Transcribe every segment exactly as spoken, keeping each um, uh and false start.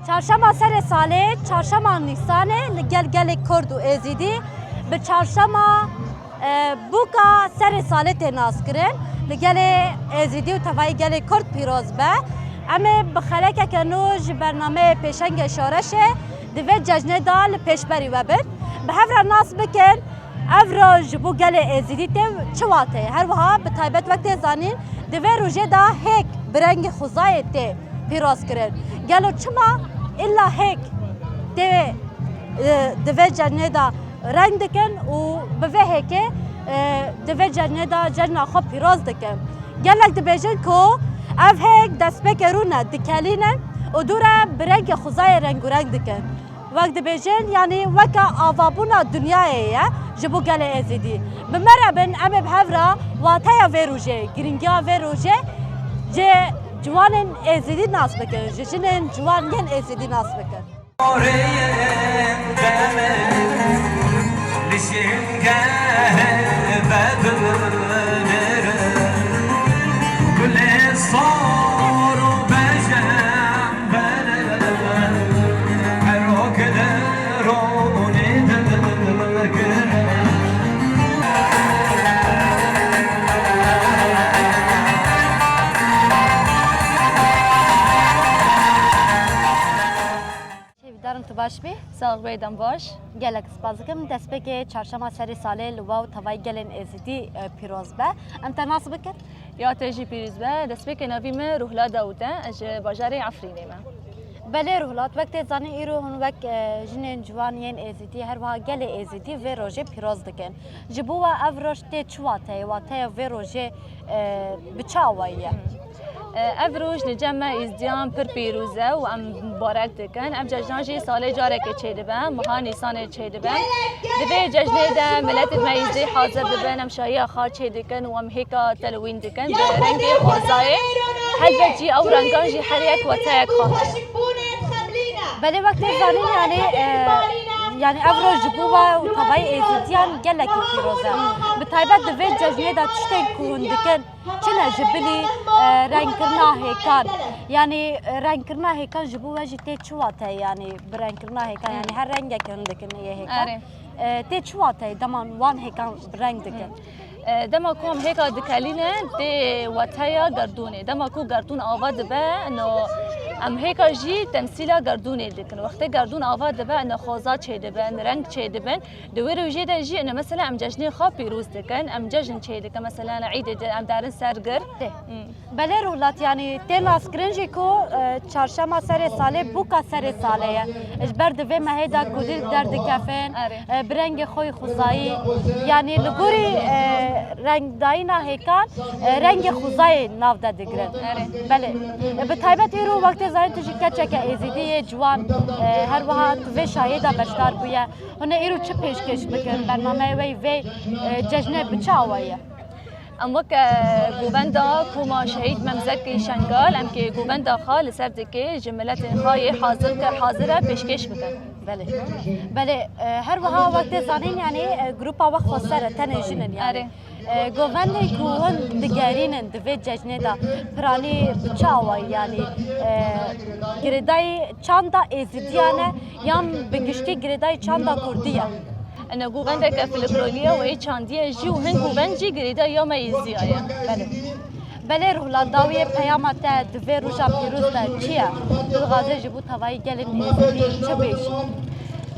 Çarşema serê salê, çarşema Nîsanê li gel gelê Kurd û Êzîdî bi çarşema, e, bûka serê salê tê naskirin. Li gelê Êzîdî û tevayî gelê Kurd pîroz be. Em ê bi xelekeke nû ji bernameyê Pêşengê Şoreşê di vê cejnê de li pêşberî we bin. Bi hev re nas bikin, ev roj ji bo gelê Êzîdî tê çi wateyê? Her wiha bi taybet wek tê zanîn, di vê rojê de hêk bi rengê xwezayê tê pîroz kirin. Gelo çima îlla hêk tê, e, di vê cejnê de reng dikin û bi vê hêkê, e, di vê cejnê de cejna xwe pîroz dikin? Gelek dibêjin ku ev hêk destpêkê rûne dikelînin û dû re bi rengê xwezayê rengûreng dikin. Wek dibêjin, yanî weke avabûna dinyayê ye ji bo gelê Êzidî. Bi me re bin, em ê bi hev re wateya vê rojê, girîngiya vê rojê ji ciwanên Êzidî nas bikin, ji jinên ciwan yên Êzidî nas bikin. Hêvîdarim tu baş bî. Sax bê, dem baş. Gelek spas dikim. Destpêkê çarşema serê salê li we û tevayî gelên Êzidî, e, pîroz be. Em te nas bikin. Ya te jî pîroz be. Destpêkê navî min Ruhla Dawûd e. Ez ji bajarê Efrînê me. Belê Ruhla, wek tê zanîn îro hûn wek, e, jinên ciwan yên Êzidî, her wiha gelê Êzidî vê rojê pîroz dikin. Ji bo we ev roj tê çi wateyê? Wateya vê rojê, e, bi çi awayî ye? E, ev roj li cem me Êzidiyan pir pîroz e û em mubarek dikin. Ev cejna jî salê carekê çêdibe, meha Nîsanê çêdibe. Di vê cejnê de miletê me Êzidî hazir dibin, em şahiya xwe çêdikin û em hêka telwîn dikin. Bi rengê xwezayê, helbet jî ew rengan jî her yek wateyek xwe heye. Belê wek tê zanîn, yanî, e, yanî ev roj ji bo we û tevayî Êzidiyan gelekî pîroz e. Bi taybet di vê cejnê de tiştên ku hûn dikin, çi ne ji bilî, e, rengkirina hêkan? Yanî, e, rengkirina hêkan ji bo we jî tê çi wateyê, yanî bi rengkirina hêkan, yanî her rengekê hûn dikin yê hêkan. Erê. E, tê çi wateyê dema wan hêkan bi reng dikin? E, dema ku em hêka dikelînin, tê wateya gerdûnê. Dema ku gerdûn ava dibe, ino em hêka jî temsîla gerdûnê dikin. Wextê gerdûn ava dibe, ino xweza çêdibin, reng çêdibin. Di wê rojê de jî, ino mesela em cejnê xwe pîroz dikin, em cejn çêdikin, mesela ino îdê de em derin ser gir. Tê. Hmm. Belê Ruhlat, yanî tê naskirin jî ku, e, çarşema serê salê, bûka serê salê ye. Ji ber di vê mehê de kulîlk derdikevin, Erê. e, bi rengê xwe yê xwezayî, yanî li gorî, e, rengdayîna hêkan, e, rengê xwezayê nav de digirin. Erê. Belê. E, bi taybet îro wek tê zanîn tu jî keçeke Êzidî yê ciwan, e, her wiha tu vê şahiyê de beşdar bûye. Hûn ê îro çi pêşkêş bikin? Bernameyê we yê vê, e, cejnê bi çi awayî ye? Em weke govenda Koma Şehîd Memzekî Şengal, em kê govenda xwe li ser dikê ji miletên xwe yê hazir ke hazir e pêşkêş bikin. Belê. Belê, e, her wiha wek tê zanîn, yanî, e, grupa we xweser e, tenê jin in, yanî. Erê. E, govendên ku hûn digerînin di vê cejnê de, piranî bi çi awayî, yanî, e, girêdayî çanda Êzidiyan e, yan bi giştî girêdayî çanda Kurdî ye? Ene govendeke folklorî ye û ê çandî ye jî û hin govend jî girêdayî ya me Êzidiya ye. Belê. Belê Ruhla, dawiyê peyama te di vê roja pîroz de çi ye? Tu dixwazî ji bo tevayî gelên Êzidî çi bêjî?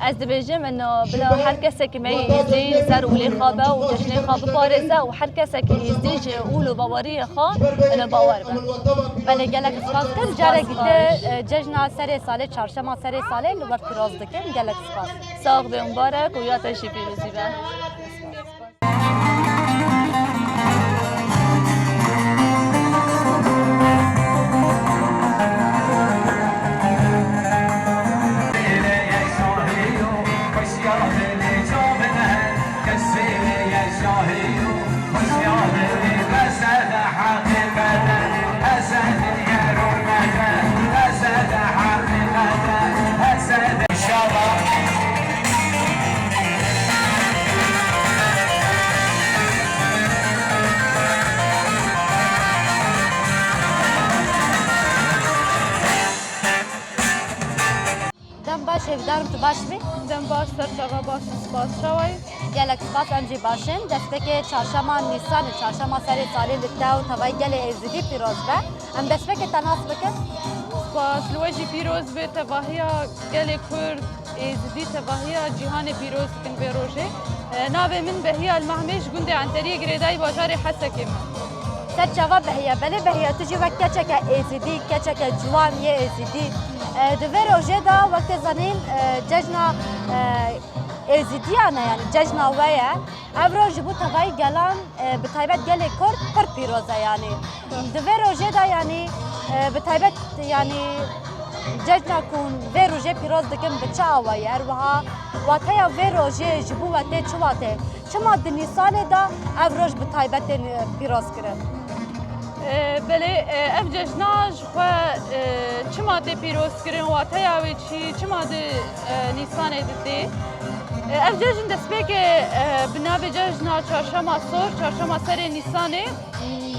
Ez dibêjim, ino bila her kesekî me yê Êzidî li ser olê xwe be û cejnê xwe biparêze û her kesekî Êzidî ji ol û baweriyê xwe, ino bawer be. Belê, gelek spas dikim. Carekî te, e, cejna serê salê, çarşema serê salê li we pîroz dikim. Gelek spas. Sax be, mubarek û ya te jî pîrozî be. Baş, hêvîdarim tu baş bî. Dem baş, ser çava baş, spas, çawayî? Gelek spas, em jî baş in. Destpêkê çarşema Nîsanê, çarşema serê salê li te û tevayî gelê Êzidî pîroz be. Em destpêkê te nas bikin. Spas, li we jî pîroz be, tevahiya gelê Kurd, Êzidî, tevahiya cîhanê pîroz dikin vê rojê. E, navê min Behiya Elmahmê, ji gundê Enteriyê girêdayî bajarê Hesekê me. Ser çava Behiya? Belê Behiya, tu jî wek keçeke Êzidî, keçeke ciwan yê Êzidî. E, di vê rojê de wek tê zanîn, e, cejna, e, Êzidiyan e, yanî cejna we ye. Ev roj ji bo tevayî gelan, e, bi taybet gelê Kurd pir pîroz e, yanî. Di vê rojê de, yanî, e, bi taybet, yanî, cejna ku hûn vê rojê pîroz dikin bi çi awayî? Her wiha wateya vê rojê ji bo we tê çi wate? Çima di Nîsanê de ev roj bi taybet tên, e, pîroz kirin? E, belê, e, ev cejna ji xwe, e, çima tê pîroz kirin, wateya wê çi, çima di, e, Nîsanê de tê? E, ev cejn destpêkê, e, bi navê cejna Çarşema Sor, Çarşema Serê Nîsanê, m,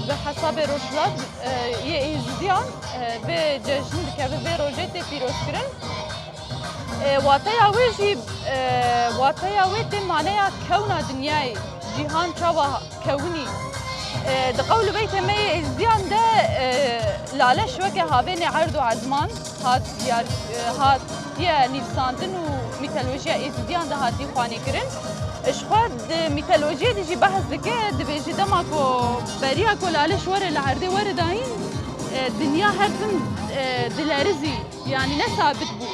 bi hesabê Rojhilat, e, yê Êzidiyan, e, vê cejn dikeve, vê rojê tê pîroz kirin. E, wateya wê jî, e, wateya wê tê maneya kewna dinyayê, cîhan çawa kewinî. E, di qewl û beytê me yê Êzdiyan de, e, laleş weke havênê erd û ezman hat diyar, e, hatiye nivîsandin û mîtolojiya Êzidiyan de hatiye xwanîkirin. Ji xwe di mîtolojiyê de jî behs dike, dibêje dema ku beriya ku laleş were li erdê were dayîn, e, dinya her tim, e, dilerizî, yanî ne sabit bû.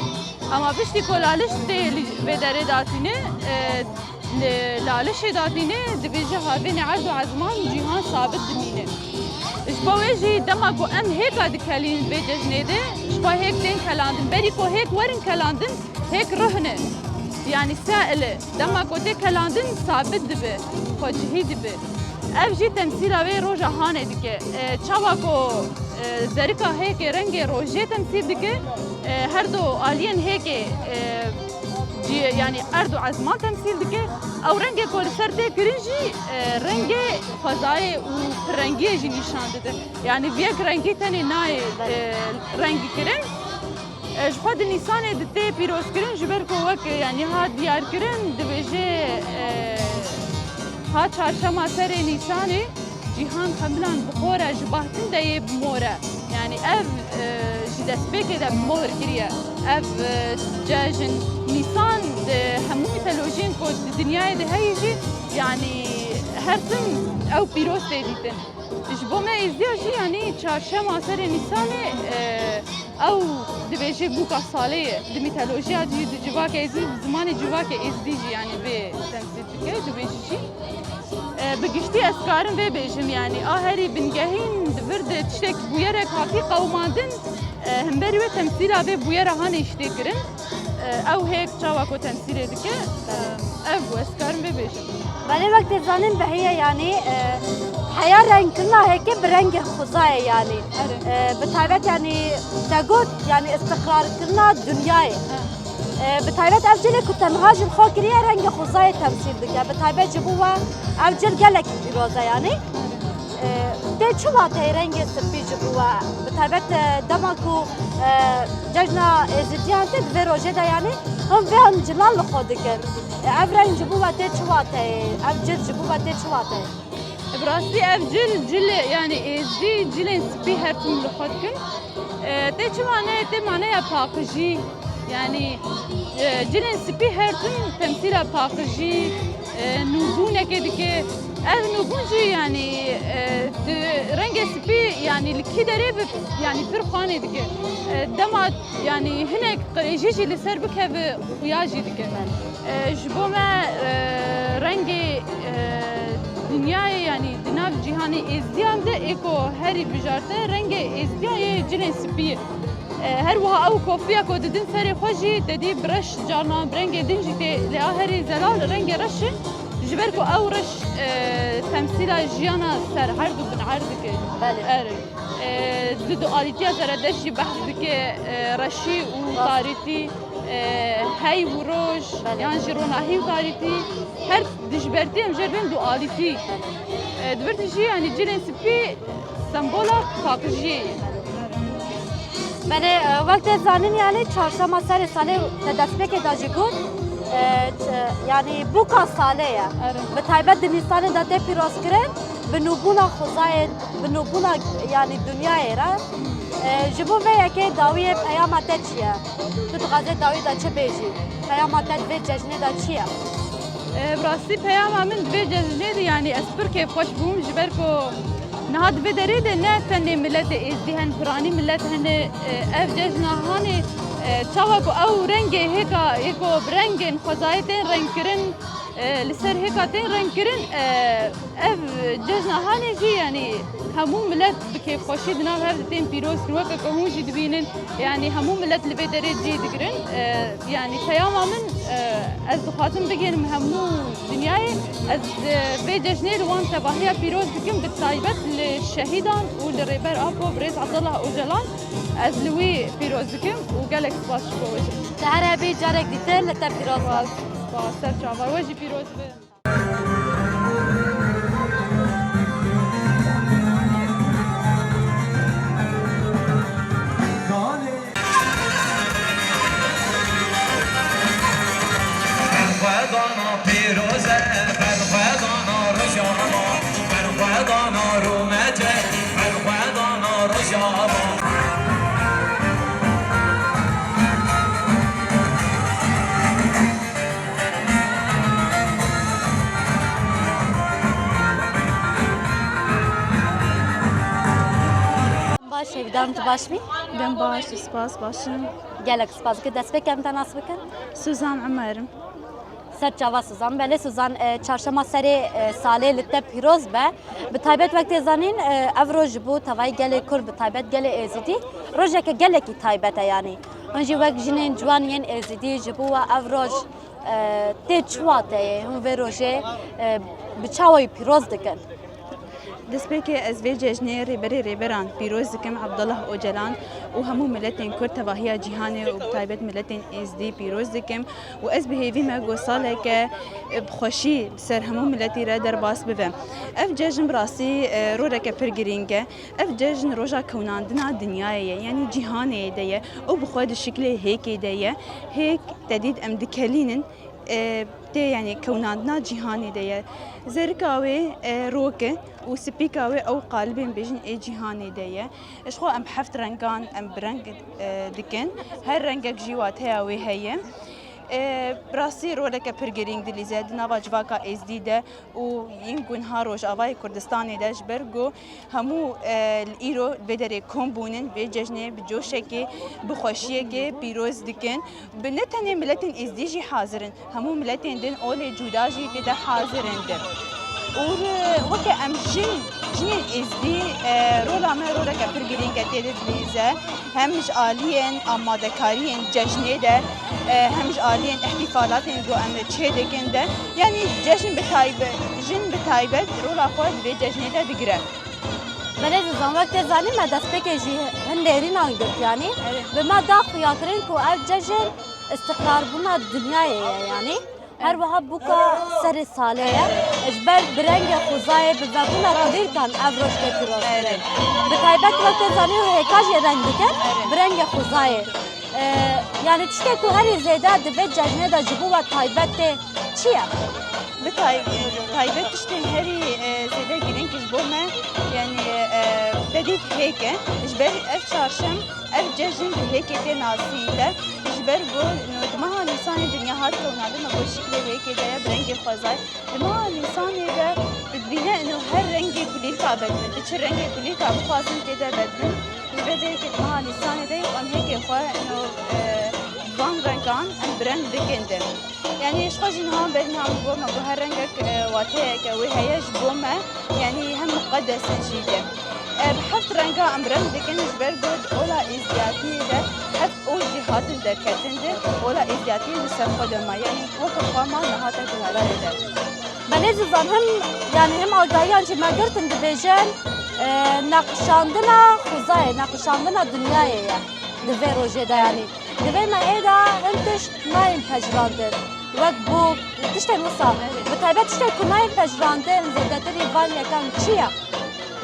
Hema piştî ku laliş tê li vê derê datîne, e, li lalişê datîne, dibêje havênê erd û ezman, cîhan sabit dimîne. Ji bo wê jî dema ku em hêka dikelîn vê cejnê de, ji xwe hêk tên kelandin. Berî ku hêk werin kelandin, hêk ruh ne. Yanî se'l e. Dema ku tê kelandin sabit dibe, xwecihî dibe. Ev jî temsîla vê roja hanê dike. E, çawa ku, e, zerika hêkê rengê rojê temsîl dike, e, her du aliyên hêkê, e, cî-, yanî erd û ezman temsîl dike. Ew rengê ku li ser tê kirin jî, e, rengê xwezayê û pirrengiyê jî nîşan dide. Yanî viyek rengî tenê nayê, e, rengî kirin. E, ji xwe di Nîsanê di tê pîrozkirin, ji ber ku wek, e, yanî hat diyarkirin, dibêje, e, ha çarşema serê Nîsanê cîhan hemilan bi xwe re ji batin de yê bi mor e. Yanî ev, e, ji destpêkê de bi mohr kiriye. Ev, e, cejn Nîsan di hemû mîtolojiyên ku di dinyayê de heyî jî, yanî her tim ew pîroz tê dîtin. Ji bo me Êzdiya jî, yanî çarşema serê Nîsanê, e, ew dibêje bûka salê ye. Di mîtolojiya jî, di civakê Êzidî, di zimanê civakê Êzidî jî, yanî vê temsîl dike, dibêje jî. E, bi giştî ez karim vê bêjim, yanî a herî bingehîn di vir de tiştek bûyerek hatî qewimandin, e, hemberî wê temsîla vê bûyera hanê jî tê kirin. E, ew hêk çawa ku temsîlê dike, e, ev bû, ez karim vê bêjim. Belê, wek tê zanîn, Behiye, yanî, e, heya rengkirina hêkê bi rengê xwezayê, yanî, Erê. e, bi taybet, yanî, te got, yanî, istiqrarkirina dinyayê. Ha. E, bi taybet ev cilê ku te niha ji xwe kiriye rengê xwezayê temsîl dike. Bi taybet ji bo we ev cil gelekî pîroz e, yanî. E, tê çi wateyê rengê spî ji bo we? Bi taybet, e, dema ku, e, cejna Êzidiyan tê, di vê rojê de, yanî, him vê him cilan li xwe dikin. E, ev reng ji bo we tê çi wateyê? Ev cil ji bo we tê çi wateyê? Bi rastî ev cil, cilê, yanî Êzidî cilên spî her tim li xwe dikin. E, tê çi mane? Tê maneya paqijî. Yanî, e, cilên spî her tim temsîla paqijî, e, nûbûnekê dike. Ev nûbûn jî, yanî, e, di rengê spî, yanî li kî derê bi, yanî pir xwanê dike. E, dema, yanî hinek qirêjî jî li ser bikeve, xuya jî dike. E, ji bo me, e, rengê, e, dinyayê, yanî di nav cîhanê Êzdiyan de ê ku herî bijarte rengê Êzdiyan yê cilên spî ye. E, her wiha ew kofiya ku didin serê xwe jî, te dî bi reş carna bi rengê din jî tê, lê a herî zelal rengê reş e. Ji ber ku ew reş, e, temsîla jiyana ser her du bin erd dike. Belê. Erê. E, di dualîtiya Zeredeşt jî behs dike, e, reşî û Rast. tarîtî, e, heyv û roj, Belê. yan jî ronahî û tarîtî, her dijbertî em jê bên dualîtî. E, di vir de jî, yanî cilên spî sembola paqijiyê ye. Belê, e, wek tê zanîn, yanî çarşema serê salê te destpêkê de jî got, e, ç-, yanî bûka salê ye. Erê. Bi taybet di Nîsanê de tê pîrozkirin, bi nûbûna xwezayê, bi nûbûna, yanî dinyayê re. E, ji bo vê yekê dawiyê peyama te çi ye? Tu dixwazê dawî de çi bêjî? Peyama te di vê cejnê de çi ye? E, bi rastî peyama min di vê cejnê de, yanî ez pir kêfxweş bûm, ji ber ku niha di vê derê de ne tenê miletê êzdî hene, piranî milet hene. E, ev cejna hanê, e, çawa ku ew rengê hêka, hêko bi rengên xwezayê tên rengkirin, e, li ser hêka tên rengkirin, e, ev cejna hanê jî, yanî hemû milet bi kêfxweşî di nav hev de tên pîroz kirin, weke ku hûn jî dibînin, yanî hemû milet li vê derê cî digirin. E, yanî peyama min, e, ez dixwazim bigihînim hemû dinyayê. Ez, e, vê cejnê li wan tevahiya pîroz dikim, bi taybet li şehîdan û li Rêber Apo, birêz Abdullah Ocalan, ez li wî pîroz dikim û gelek spas ji bo we jî. Te her hebî carek dîtin li te pîroz be. Spas, spas, ser çava we jî pîroz be. Berxwedana pîroz e, berxwedana Rojava, berxwedana Rûmete, berxwedana Rojava. Baş, Hêvîdar, tu baş bî? Dem baş, spas, baş im. Gelek spas. Ki destpêkê em te nas bikin? Suzan Umer im. Ser çava Suzan. Belê Suzan, e, çarşema serê, e, salê li te pîroz be. Bi taybet wek tê zanîn, e, ev roj ji bo tevayî gelê Kurd, bi taybet gelê Êzidî, rojeke gelekî taybet e yanî. Hûn jî wek jinên ciwan yên Êzidî ji bo we ev roj, e, tê çi wateyê? Hûn vê rojê, e, bi çawayî pîroz dikin? Destpêkê ez vê cejnê Rêberê Rêberan pîroz dikim, Abdullah Ocalan û hemû miletên Kurd tevahiya cîhanê û bi taybet miletên Êzdî pîroz dikim û ez bi hêvî me ku saleke, e, bi xweşî bi ser hemû miletî re derbas bibe. Ev cejn bi rastî, e, roleke pir girîng e. Ev cejn roja kewnandina dinyayê ye, yanî cîhanê de ye. Ew bi xwe di şiklê hêkê de ye. Hêk te dît em dikelînin, e, tê, yanî kewnandina cîhanê de ye. Zerika wê, e, rok e û spîka wê ew qalibên bêjin ê cîhanê de ye. Ji xwe em bi heft rengan em bi reng, e, dikin. Her rengek jî wateya wê heye. E, bi rastî roleke pir girîng dilîze di nava civaka Êzdî de û yên ku niha Rojavayê Kurdistanê de ji ber ku hemû, e, li îro vê derê kom bûnin, vê cejnê bi coşekê, bi xweşiyekê pîroz dikin. Bi ne tenê miletên Êzdî jî hazir in, hemû miletên din olê cuda jî tê de hazir in di. Û, e, weke em jin, jinên Êzdî, e, rola me roleke pir girîng e tê de dilîze. Hem ji aliyên amadekariyên cejnê de, e, hem ji aliyên îhtîfalatên ku em çê dikin de, yanî cejn bi taybe-, jin bi taybet rola xwe di vê cejnê de digire. Belê Zuzan, wek tê zanîn me destpêkê jî hin nêrînan girt, yanî. Evet. Bi me da xuyakirin ku ev cejn îstiqrarbûna dinyayê ye, yanî. Her wiha bûka serê salê ye. Ji ber bi rengê xwezayê, bi vebûna kulîlkan ev roj tê pîrozkirin. Bi taybet wek tê zanîn hêka jî reng dike bi rengê xwezayê. Ee, yanî tiştê ku herî zêde di vê cejnê de ji bo we taybet tê çi ye? Bi tay-, taybet tiştên herî, e, zêde girîng ji bo me, yanî, e, te dît hêk e. Ji ber ev çarşem, ev cejn bi hêkê tê nasîn de. Ji ber ku, no, di meha Nîsanê dinya hat kewnandin, me got şiklê hêkê de ye, bi rengê xwezayê. Di meha Nîsanê de tu dibîne, no, her rengê kulîlka vedibin. Tu çi rengê kulîlka bixwazin tê de vedibin. Ji vê derê ke di meha Nîsanê de û em hêkê xwe, no, e, van rengan em bi reng dikin de. Yanî ji xwe jî niha berî niha min got, me got her rengek, e, wateyeke wê heye ji bo me, yanî hem muqedes in jî de. E, bi heft renga em reng dikin ji ber ku di ola êzdiyatiyê de heft ol jî hatin derketin de, ola êzdiyatiyê li ser xwe de ma, yanî weke xwe ma nehate guhertinê de. Belê Zuzan, him, yanî him agahiyan jî me girtin dibêjin, e, neqişandina xwezayê, neqişandina dinyayê ye di vê rojê de, yanî. Di vê mehê de hin tişt nayên pejirandin. Wek bûk, tiştên wisa. Bi taybet tiştên ku nayên pejirandin, zêdetirî van yekan çi ye?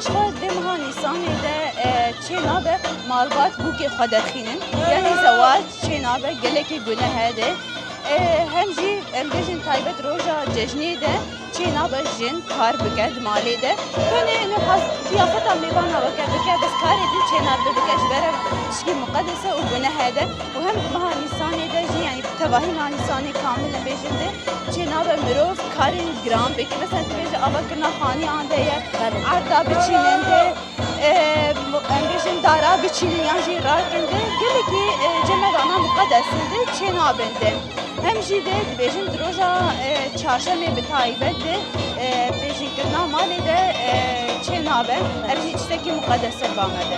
Ji xwe di meha Nîsanê de, e, çê nabe malbat bûkê xwe derxînin. Yanî zewac çê nabe, gelekî guneh e de. E, hem jî em bêjin taybet roja cejnê de çê nabe jin kar bike di malê de. Tenê ino qiyafeta mêvana weke bike, bes karê din çê nabe bike, ji ber ev tişkî muqedes e û guneh e de. Û hem di meha Nîsanê de jî, yanî bi tevahî meha Nîsanê kamil em bêjin de, çê nabe mirov karên giran bike. Mesela tu bêje avakirina xanî an de ye, Belê. Erda biçînin de, e, em bêjin dara biçînin yan jî rakin de, gelekî, e, cemevana muqedes in de çê nabin de. Hem jî de dibêjin di roja, e, çarşemê bi taybet de, e, bêjînkirina malê de, e, çê nabe. Ev jî tiştekî muqedes e ba me de.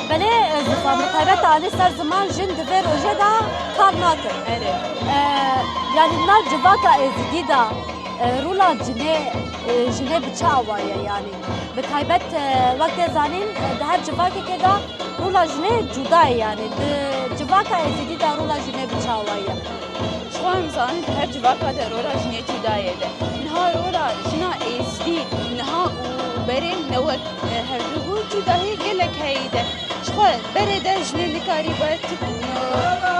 Belê, e, ziman, bi taybet anî ser ziman jin di vê rojê de kar nakin. Erê. E, yanî nav civaka êzidî de, e, rola cinê, e, jinê bi çi awayî ye yanî? Bi taybet, e, wek tê zanîn, e, di her civakekê de rola jinê cuda ye yanî. Di civaka êzidî de rola jinê bi çi awayî ye? Ji xwe em zanin di her civaka de rola jinê cuda ye de. Niha rola jina êzidî niha û berê ne wek, e, hevdû bû, cudahî gelek heyî de. Ji xwe berê de jinê nikarîbe ti,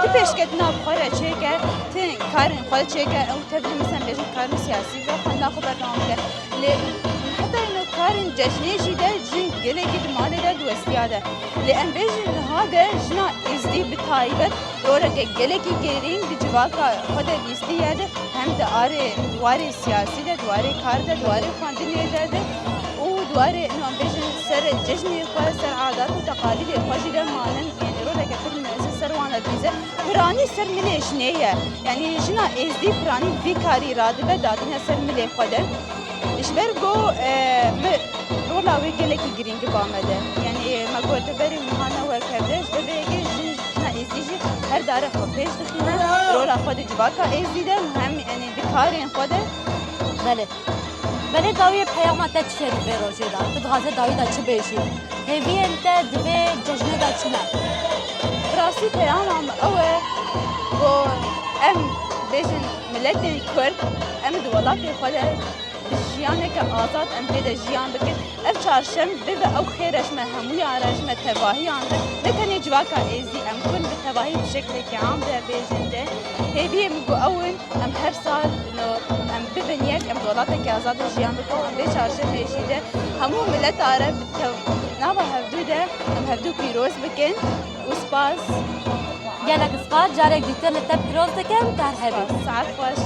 ti pêşketina bi xwe re çêke, ti karên xwe çêke, ew tevlî, mesela bêjin karên siyasî ve xwendina xwe berdewam bike. Lê heta ino karên cejnê jî de jin gelekî di malê de diwestiya de. Lê em bêjin niha de jina êzdî bi taybet roleke gelekî girîng di civaka xwe de bîstiye de, hem di arê, di warê siyasî de, di warê kar de, di warê xwendinê de de û di warê, ino em bêjin, ser cejnê xwe, ser adat û teqalîdê xwe jî de manin, yanî roleke pir mezin ser wan de dibîze. Piranî ser milê jinê ye. Yanî jina êzdî piranî vî karî radibe, dadîne ser milê xwe de. Ji ber ku, e, mi rola wê gelekî girîng ba me de. Yanî me got berê wiha ne wek hevde, ji ber vê yekê jin, jina êzdî jî her dare xwe pêş dixîne, rola xwe di civaka êzdî de û hem, yanî, di karên xwe de. Belê. Belê dawiyê peyama te çi ye di vê rojê de? Tu dixwaze dawî de çi bêjî? Hêviyên te di vê cejnê de çi ne? Bi rastî peyama min ew e ku em bêjin miletên Kurd, em di welatê xwe de bi jiyaneke azad em pê de jiyan bikin. Ev çarşem bibe ew xêr e ji me hemûyan re, ji me tevahiyan re. Ne tenê civaka êzdî, em Kurd bi tevahî bi şeklekî am de bêjin de. Hêviyê min ku ew in, em her sal ino em bibin yek, em di welatekî azad de jiyan bikin, em vê çarşemê jî de hemû mileta re bi tev-, nava hevdû de em hevdû pîroz bikin û spas. Gelek spas, carek dîtir li te pîroz dikim, te her hebî. Saet xweş.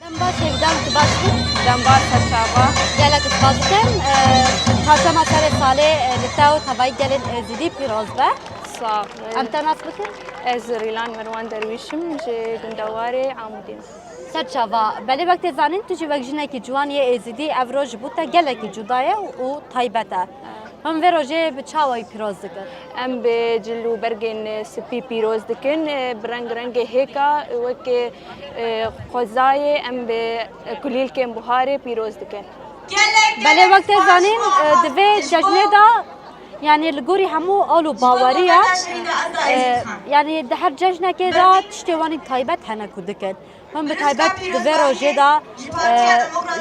Dem baş, hêvîdar im tu baş bî. Dem baş, ser çava. Gelek spas dikim. E, çarşema serê salê, e, li te û tevayî gelên Êzidî pîroz be. Sax be. Em te nas bikin? Ez Rîlan Merwan Derwîş im, ji gundewarê Amûdê me. Ser çava. Belê wek tê zanîn, tu jî wek jinekî ciwan yê Êzidî ev roj ji bo te gelekî cuda ye û taybet e. Hûn vê rojê bi çi awayî pîroz dikin? Em bi cil û bergên spî pîroz dikin, bi reng rengê hêka, wekî, e, xwezayê, em bi kulîlkên buharê pîroz dikin. Belê wek tê zanîn, e, di vê cejnê de, yanî li gorî hemû ol û baweriya, e, yanî di her cejnekê de tiştê wan ên taybet hene ku dikin. Hûn bi taybet di vê rojê de, e,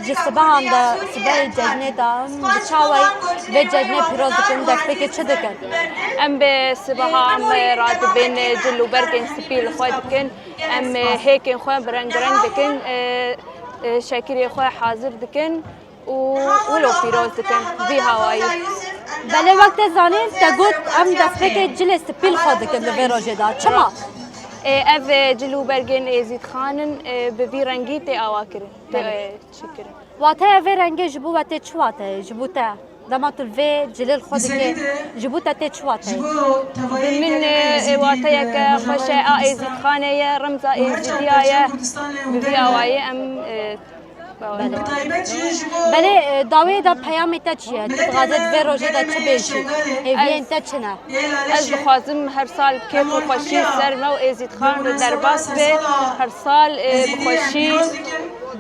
ji sibehan de, sibehê cejnê de, hûn bi çi awayî vê cejnê pîroz dikin, destpêkê çi dikin? Em bi sibeha em radibin, cil û bergên spî li xwe dikin. Em hêkên xwe bi reng reng dikin, e, e, şekirê xwe hazir dikin û wilo pîroz dikin vî hawayî. Belê wek te zanîn, te got em destpêkê cilê spî li xwe dikin di vê rojê de. Çima? Ê, ev, e, cil û bergên Êzîdxan in, e, bi vî rengî tê awa kirin, tê, Belê. e, çêkirin. Wateya vê rengê ji bo we tê çi wateyê? Ji bo te, dema tu li vê cilê li xwe dikê, ji bo te tê çi wateyê? Bi min, e, wateyeke xweş e, a Êzîdxanê ye, remza Êzidiya ye. Bi vî awayî em, e, Belê. Belê, e, dawiyê de peyamê te çi ye? Tu dixwazî di vê rojê de çi bêjî? Hêviyên te çi ne? Ez dixwazim her sal bi kêf û xweşî ser me û Êzîdxan re derbas be. Her sal, e, bi xweşî.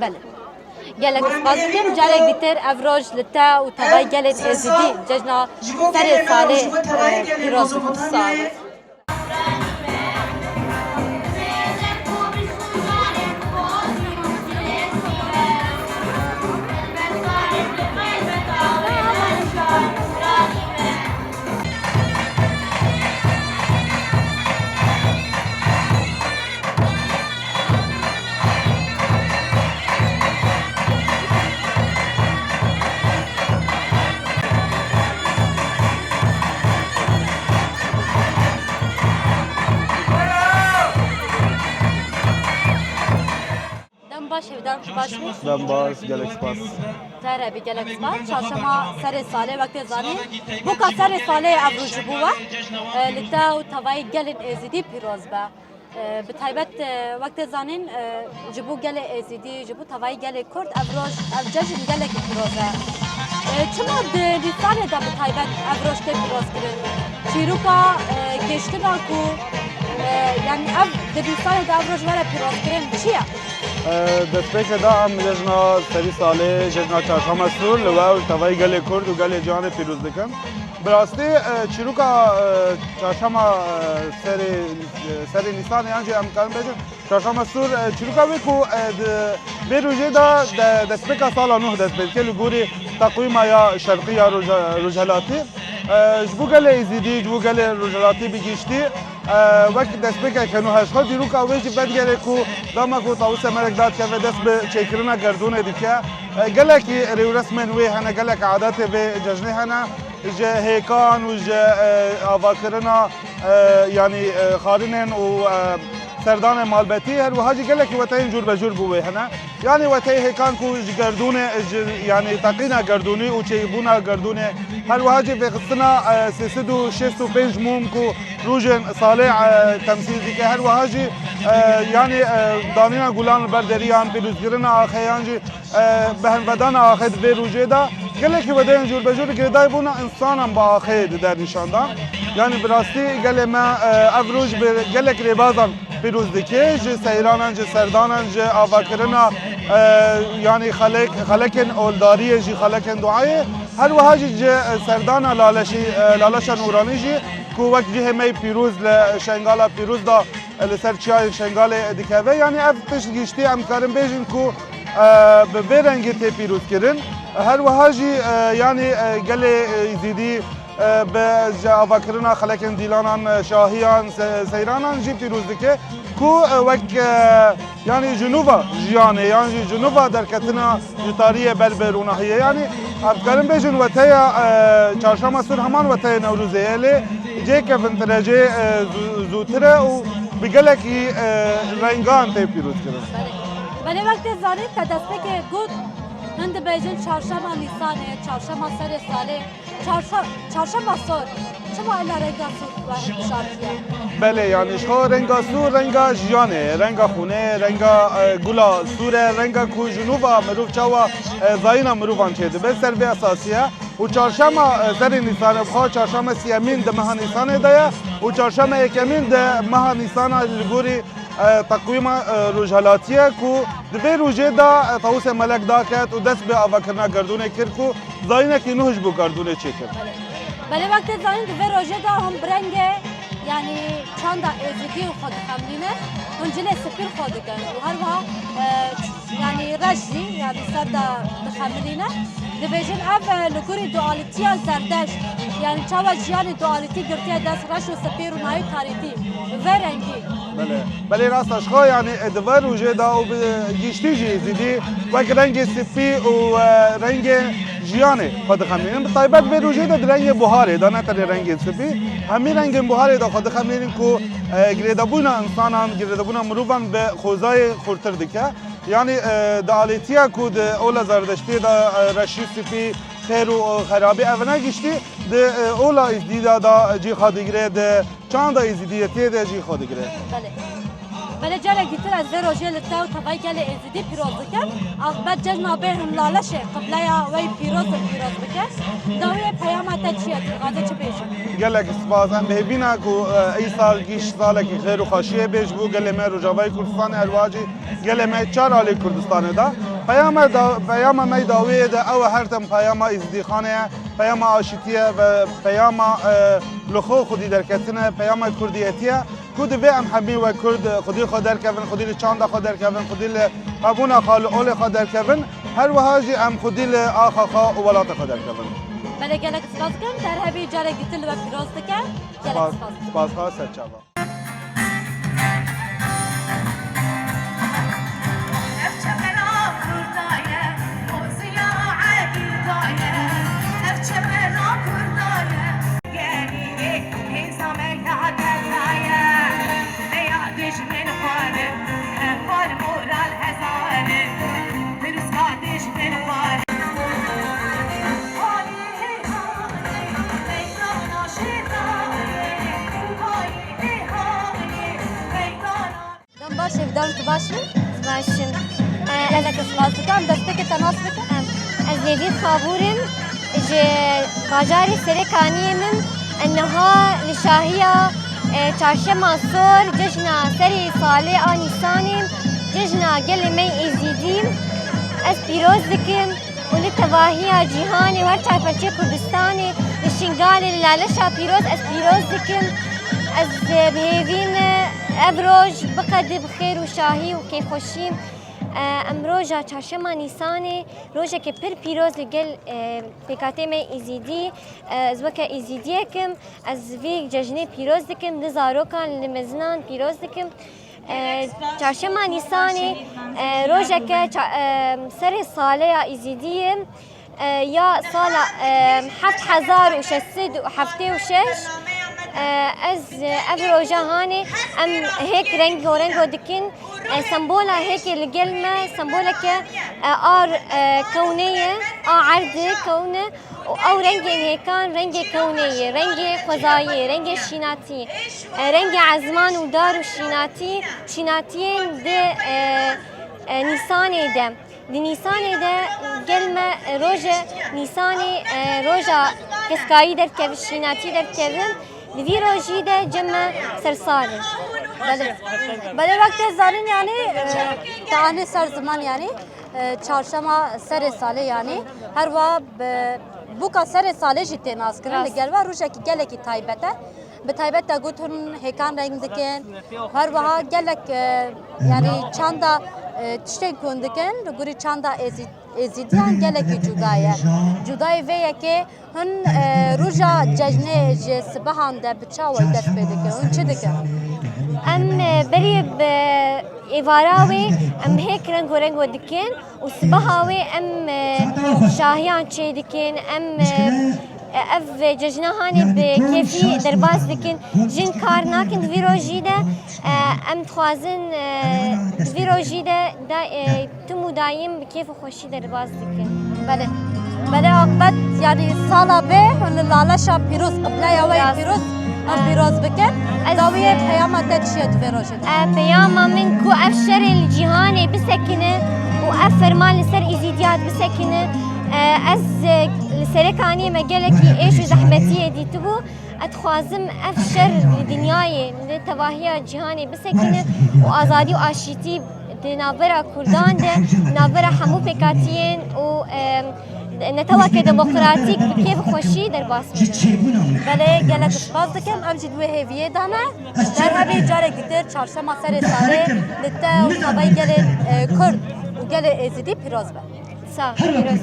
Belê. Gelek spas dikim. Carek dîtir ev roj li te û tevayî gelên Êzîdî cejna serê salê, e, pîroz be. Sağ olun. Dem baş, hêvîdar baş bî. Dem baş, gelek spas. Te re bî gelek spas. Çarşema serê salê, wek tê zanîn. Boka serê salê ev roj ji bo we, e, li te û tevayî gelên Êzîdî pîroz be. E, bi taybet, e, wek tê zanîn, e, ji bo gelê Êzîdî, ji bo tevayî gelê Kurd, ev roj, ev cejn gelekî pîroz e. E, çima di Nîsanê de bi taybet ev roj tê pîrozkirin? Çîroka, e, gihiştina ku, e, yanî ev di Nîsanê de ev roj were pîrozkirin çi ye? E, destpêkê de em cejna serî salê, cejna Çarşema Sûr li we û li tevayî gelê Kurd û gelê cîhanê pîroz dikin. Bi rastî, e, çîroka, e, çarşema, e, serê, e, serê Nîsanê yan jî em karin bêjin, Çarşema Sûr, e, çîroka wê ku, e, di vê rojê de, de, destpêka sala nû dest pê dike li gorî teqwîma ya şerqî ya roja-, rojhelatî. E, ji bo gelê Êzîdî, ji bo gelê rojhelatî bi giştî, e, wek destpêkeke nû hişka dîroka wê jî vedigere ku dema ku Tawusê Melek dadikeve dest bi çêkirina gerdûnê dike. E, gelekî rêwresmên wê hene, gelek adetê vê cejnê hene. Ji hêkan û ji, e, avakirina, e, yanî, e, xarinên û, e, serdanê malbetî, her wiha jî gelekî weteyên cûr be cûr bi wê hene. Yanî weteyê hêkan ku ji gerdûnê, ji, yanî teqîna gerdûnî û çêbûna gerdûnê, her wiha jî vêxistina, e, sê sed û şêst û pênc mûm ku rojên salê, e, temsîl dike, her wiha jî, e, yanî, e, danîna gulan li ber deriyan, pîrozkirina axê yan jî e, behnvedana axê di vê rojê de gelekî wedeyên cûrbecûr li girêdayî bûna însanan bi axê dide nîşan dan. Yanî bi rastî gelê me, e, ev roj bi gelek rêbazan pîroz dike, ji seyranan, ji serdanan, ji avakirina, e, yanî xelek-, xelekên oldariyê jî, xelekên duayê, her wiha jî ji serdana Laleşî, e, Laleşa Nûranî jî ku wek cihê me yî pîroz li Şengala pîroz de li ser çiyayên Şengalê dikeve. Yanî ev tişt giştî em dikarin bêjin ku, e, bi vê rengî tê pîrozkirin. Her wiha jî, e, yanî, e, gelê, e, Êzîdî, e, bi ji avakirina xelekên dîlanan, e, şahiyan, se-, seyranan jî pîroz dike ku, e, wek, e, yanî ji nû ve jiyanê yan jî ji nû ve derketina ji tariyê ber bi ronahiyê. Yanî em dikarin bêjin weteya, e, Çarşema Sûr heman weteyê Newrozê ye, lê cihê kevintirecê, e, zû-, zûtir e û bi gelekî, e, rengan tê pîrozkirin. Belê. Belê, wek tê zanîn, te destpêkê got, hin dibêjin çarşema Nîsanê, çarşema serê salê. Çarşa-, çarşema sor. Çima illa renga sor we hilbijart? Belê, yanî ji xwe renga sûr, renga jiyanê, renga xûnê, renga, e, gula sûr e, renga ku ji nû ve mirov çawa, e, zayîna mirovan çêdibe, ser vê esasî ye. Û çarşema, e, serê Nîsanê, bi xwe çarşema siyemîn di meha Nîsanê de ye û çarşema yekemîn di meha Nîsana li gorî, e, teqwîma, e, rojhelatî ye ku di vê rojê de, e, Tawusê Melek daket û dest bi avakirina gerdûnê kir ku zayînekî nû ji bo gerdûnê çêkir. Belê, wek tê zanîn, di vê rojê de hûn bi rengê, yanî çanda Êzidî xwe dixemilînin, hûn cilê spî xwe dikin û her wiha, e, yanî reş jî, yanî ser de dixemilînin. Dibêjin ev, e, li gorî dualîtiya Zerdeşt, yanî çawa jiyanê dualîtî girtiye dest, reş û spî, ronahî û tarîtî, vê rengî. Belê. Belê rast e, ji xwe, yanî, e, di vê rojê de û bi giştî jî Êzidî wek rengê spî û, e, rengê jiyanê xwe dixemilînin. Bi taybet vê rojê de di rengê buharê de, ne tenê rengên spî, hemî rengên buharê de xwe dixemilînin ku, e, girêdabûna însanan, girêdabûna mirovan bi xwezayê xurtir dike. Yanî, e, di alêtiya ku di ola Zerdeştiyê de, e, reşî û spî, xêr û, e, xerabî evine giştî, di, e, ola Êzdî de da cî xwe digire, di çanda Êzîdiyetiyê de cî xwe digire. Belê. Belê, carek dîtir ez vê rojê li te û tevayî gelê Êzîdî pîroz dikim. Axbet cejna bê him Laleşê qibleya we yî pîroz û pîroz bike. Dawiyê peyama te çi ye? Tu dixwaze çi bêjî? Gelek spas. Em bi hêvî ne ku, e, îsal gîş salekî xêr û xweşiyê bê ji bo gelê me Rojavayê Kurdistanê, herwiha jî gelê me çar alî Kurdistanê de. Peyama da, peyama me dawiyê de ew e, her tim peyama Êzidîxanê ye, peyama aşîtî ye ve peyama, e, li xwe xwedî derketine, peyama kurdiyetî ye. Ku divê em hemî wek Kurd xwedî xwe derkevin, xwedî li çanda xwe derkevin, xwedî li hebûna xwe, li olê xwe derkevin, her wiha jî em xwedî li axa xwe û welatê xwe derkevin. Belê, gelek spas dikim. Derhevî carek dîtir li we pîroz dike. Gelek spas. Spas, spas, serçava. Ev çemena Kurda ye, Oziya Ebîda ye. Ev çemena Kurda ye. Gelî hêza me ya derda ye. Veya dijmin xwarin, xwar moral hezar. Pirsga dijmin xwarin. Halî hê halî, meydana şêdayê. Halî hê halî, meydana Dem baş, hêvîdar im tu baş bî? Baş im. E, gelek spas dikim. Destpêkê te nas bikim. Em, ez Lêvî Xabûr im. Ji bajarê Serê Kaniyê min. E, niha li şahiya, e, Çarşema Sor, cejna serê salê a Nîsanê, cejna gelê me yê Êzîdî ez pîroz dikim. û li tevahiya cîhanê û her çar perçeyê Kurdistanê, li Şingalê, li Laleşa pîroz ez pîroz dikim. Ez, e, bi hêvî me ev roj biqede bi xêr û şahî û kêfxweşî. E, em roja çarşema Nîsanê, rojeke pir pîroz li gel, e, pêkhatê me Êzîdî, e, ez weke Êzîdiyek im, ez vî cejnê pîroz dikim, li zarokan, li mezinan pîroz dikim. E, çarşema Nîsanê, e, rojeke ça-, e, serê saleya Îzîdiyê, e, ya sala, e, heft hezar û şeş sed û heftê û şeş, e, ez, e, ev roja hanê em hêk rengo rengo dikin. E, sembola hêkê li gel me, semboleke, e, a, e, kewnê ye, a erdê kewne. Û ew rengên hêkan, rengê kewnê ye, rengê xwezayê, rengê şînatî, e, rengê ezman û dar û şînatî, şînatiyên di, e, e, Nîsanê de. Di Nîsanê de gel me, e, roje Nîsanê, e, roja keskayî derkeve, şînatî derkeve. Di vî rojî de cem me sersal e. Belê. Belê, wek te zanîn, yanî, e, te anî ser ziman, yanî. E, çarşema serê salê, yanî her wa bi bûka serê salê jî tê naskirin. Rast. Li gel ve rojekî gelekî taybet e. Bi taybet te got hûn hêkan reng dikin. Her wiha gelek, e, yanî çanda, e, tiştên ku hûn dikin, li gorî çanda Êzî-, Êzîdiyan gelekî cuda ye. Cudayê vê yekê Hûn, e, roja cejnê ji sibehan de bi çawa dest pê dikin? Hûn çi dikin? Em, e, berî bi êvara wê em hêk rengo rengo dikin û sibeha wê em, e, şahiyan çê dikin, em, e, ev cejna hanê bi kêfî derbas dikin. Jin kar nakin di vî rojî de, e, em dixwazin, e, di vî rojî de, da, e, Tim û dayîm bi kêf û xweşî derbas dikin. Belê. Belê, aqibet, yanî sala bê hûn li Laleşa pîroz, qibleya we yê Rast. pîroz, em Em, pîroz bikin. ez, Dawiyê e, peyama te çi ye di vê rojê de? e, peyama min ku ev şerê li cîhanê bisekine û ev ferman li ser Îzîdiyat bisekine. E, ez, e, li Serê Kaniyê me gelekî êş û zehmetiyê dîtibû. Ez dixwazim ev şer li dinyayê, li tevahiya cîhanê bisekine û azadî û aşîtî di navbera Kurdan de, navbera hemû pêkhatiyên û, em, neteweke demokratîk bi kêf û xweşî derbas bibe. Belê, gelek spas dikim. Em jî di wê hêviyê de ne. Derhevî carek dîtir çarşema serê salê li te û tevayî gelê, e, Kurd û gelê Êzidî pîroz be. Sağ ol. Pîroz.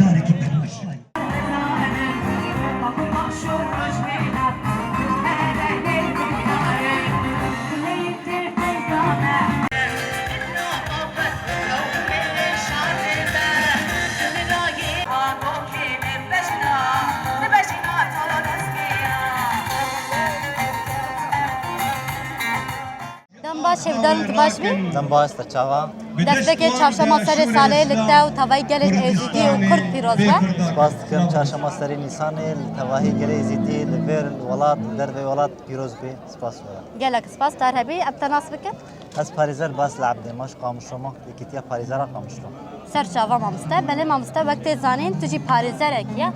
Dem Baş, hêvîdarim tu baş bî. Dem baş, te çawa? Destpêkê çarşema serê salê li te û tevayî gelên Êzidî û Kurd pîroz be. Spas dikim, çarşema serê Nîsanê li tevahî gelê Êzidî li vêr welat, li dervê welat pîroz bê. Spas we. Gelek spas, dar hebî, em te nas bikin. Ez Parêzer Basil Ebdê me, ji Qamişlo me, Yekîtiya Parêzera Qamişlo. Ser çava mamoste. Belê mamoste, wek tê zanîn, tu jî parêzerekî ye.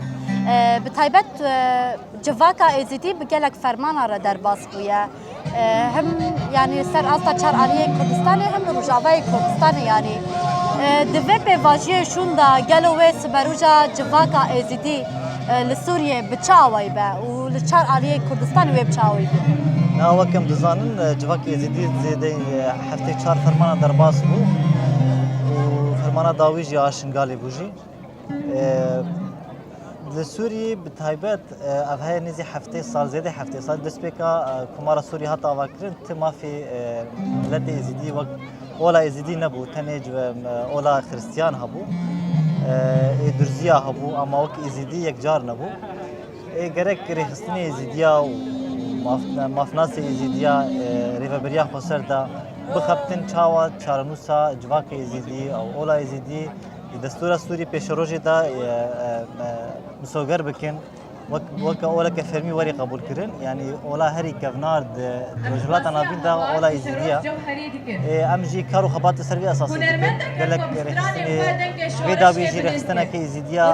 E, bi taybet, e, civaka Êzidî bi gelek fermana re derbas bûye. E, hem, yanî, ser asta çar aliyên Kurdistanê hem Rojavayê Kurdistanê, yanî, e, di vê pêvajoyê şûn de gelo wê siberoja civaka Êzidî, e, li Sûriyê bi çi awayî be û li çar aliyên Kurdistanê wê bi çi awayî be? Na, wek em dizanin, e, civakê Êzidî zêdeyî, e, heftê çar fermana derbas bû û fermana dawî jî a Şingalê bû jî. E, Li Sûriyê bi taybet, e, ev heye nêzî heftê sal, zêdê heftê sal, destpêka, e, Komara Sûriyê hat avakirin, ti mafê, e, miletê Êzidî wek ola Êzidî nebû, tenê ji, e, ola Xiristiyan hebû, e, ê Durziya hebû, ama wek Êzidî yekcar nebû. Ê gerek rêxistinê Êzîdiya û maf-, mafnasê Êzîdiya, e, rêveberiya xweser de bixebtin çawa çarenûsa civakê Êzîdî û ola Êzîdî Di destûra Sûrî pêşerojê de, e, e, e, misoger bikin, wek, weke oleke fermî werî qebûl kirin. Yanî ola herî kevnar di, di Rojhilata Navîn de ola Êzîdî ye. E, em jî kar û xebat li ser vî esasî dikin. Gelek rêxistinê, vê dawî jî rêxistineke Êzîdiya,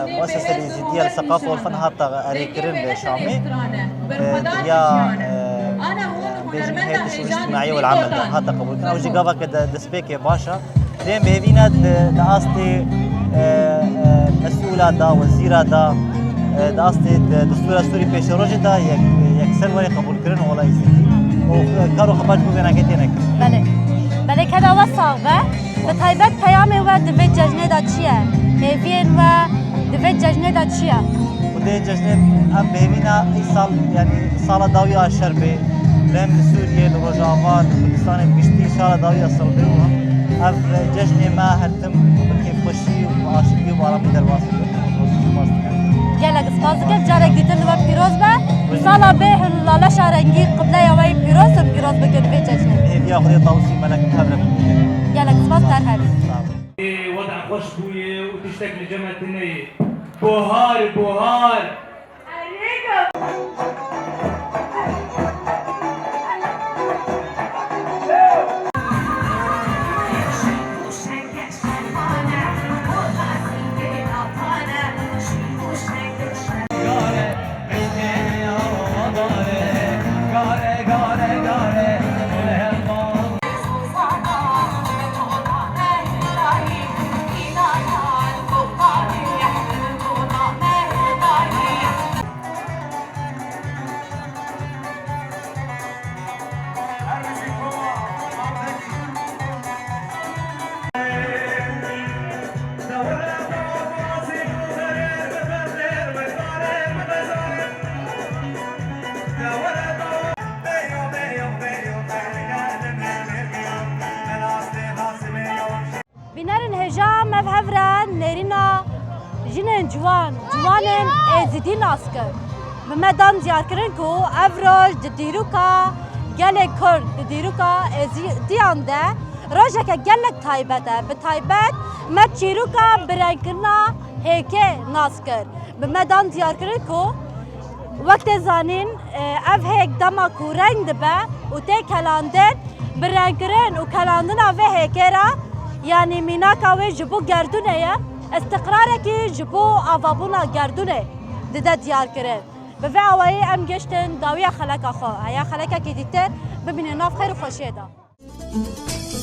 e, muesesê Êzîdiya li Seqaf û Olfen hate erêkirin li Şamê. E, di ya, e, e, bêjin heyetê şûn îctimaiyê û amel de hate qebûl kirin. Ew jî gaveke de destpêkê baş e. Dê em bêhêvî ne di, di astê, e, e, mesûla de, wezîra de, e, di astê di destûra Sûrî pêşerojê de yek, yekser were qebûlkirin ola Êzîdî. Û kar û xebat ji bo vê nagê têne kirin. Belê. Belê, keda we sax be. Bi taybet peyamê we di vê cejnê de çi ye? Hêviyên we di vê cejnê de çi ye? Û dê cejnê em bêhêvî ne îsal, yanî sala dawiya şer bê. Lê em li Sûriyê, li Rojava, li Kurdistanê bi giştî sala dawiya sal bê û ev cejnê me her tim bi kêfxweşî û bi aşîtî û bi aramî derbas bikin. Spas dikim. Gelek spas dikim. Carek dîtin li we pîroz be. Sala bê hûn laleşa rengî qibleya we yî pîroz û pîroz bikin vê cejnê. Hêviya Xwedê Tawusî Melek hev re bimîne. Gelek spas, ter hebî. Sağ olun. Weda xweş bûye û tiştek li cem me tune ye. Buhar, buhar. Bînerên hêja, me bi hev re nêrîna jinên ciwan, ciwanên Êzidî nas kir. Bi me dan diyarkirin ku ev roj di dîroka gelê Kurd, di dîroka Êzidiyan de rojeke gelek taybet e. Bi taybet me çîroka birengkirina hêkê nas kir. Bi me dan diyarkirin ku wek tê zanîn, e, ev hêk dema ku reng dibe û tê kelandin, bi rengkirin û kelandina vê hêkê re, yanî mînaka wê ji bo gerdûnê ye, îstiqrarekî ji bo avabûna gerdûnê dide diyarkirin. Bi vê awayî em giştin dawiya xeleka xwe. Heya xelekekî dîtir bimînin nav xêr û xweşiyê de.